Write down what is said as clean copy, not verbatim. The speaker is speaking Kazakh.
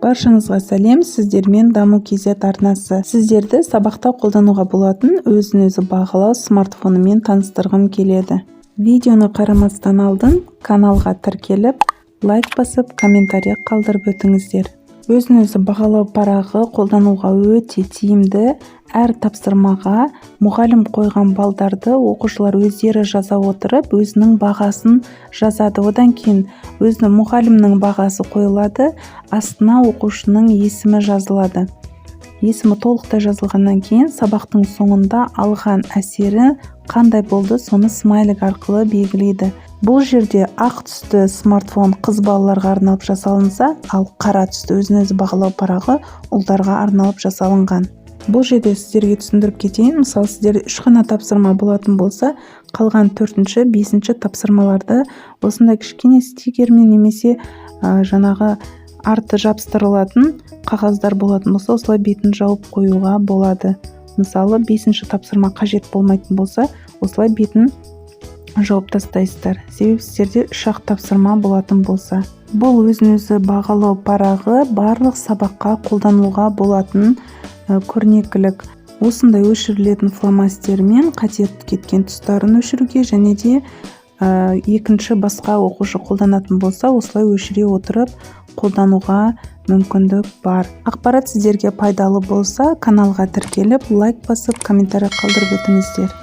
Баршаңызға сәлем! Сіздермен Даму KZ арнасы. Сіздерді сабақта қолдануға болатын өзін-өзі бағалау смартфонымен таныстырғым келеді. Видеоны қарамастан алдын каналға тіркеліп, лайк басып, комментарий қалдырып өтіңіздер. Өзін-өзі бағалау парағы қолдануға өте тиімді. Әр тапсырмаға мұғалім қойған балдарды оқушылар өздері жаза отырып, өзінің бағасын жазады. Одан кейін өзінің мұғалімнің бағасы қойылады, астына оқушының есімі жазылады. Есімі толықтай жазылғаннан кейін сабақтың соңында алған әсері қандай болды, соны смайлик арқылы белгілейді. Бұл жерде ақ түсті смартфон қыз балаларға арналып жасалынса, ал қара түсті өзін өзі бағалау парағы ұлдарға арналып жасалынған. Бұл жерде сіздерге түсіндіріп кетейін. Мысалы, сіздерде үш қана тапсырма болатын болса, қалған төртінші, бесінші тапсырмаларды осындай кішкене стикермен немесе жаңағы арты жабыстырылатын қағаздар болатын болса, осылай бетін жауып қоюға болады. Мысалы, бесінші тапсырма қажет болмайтын болса, осылай бетін жауып тастайсыздар, себебі сіздерде үш-ақ тапсырма болатын болса. Бұл өзін өзі бағалау парағы барлық сабаққа қолдануға болатын көрнекілік. Осындай өшірілетін фломастермен қате кеткен тұстарын өшіруге және де екінші басқа оқушы қолданатын болса, осылай өшіре отырып қолдануға мүмкіндік бар. Ақпарат сіздерге пайдалы болса, каналға тіркеліп, лайк басып, комментарий қалдырып өтіңіздер.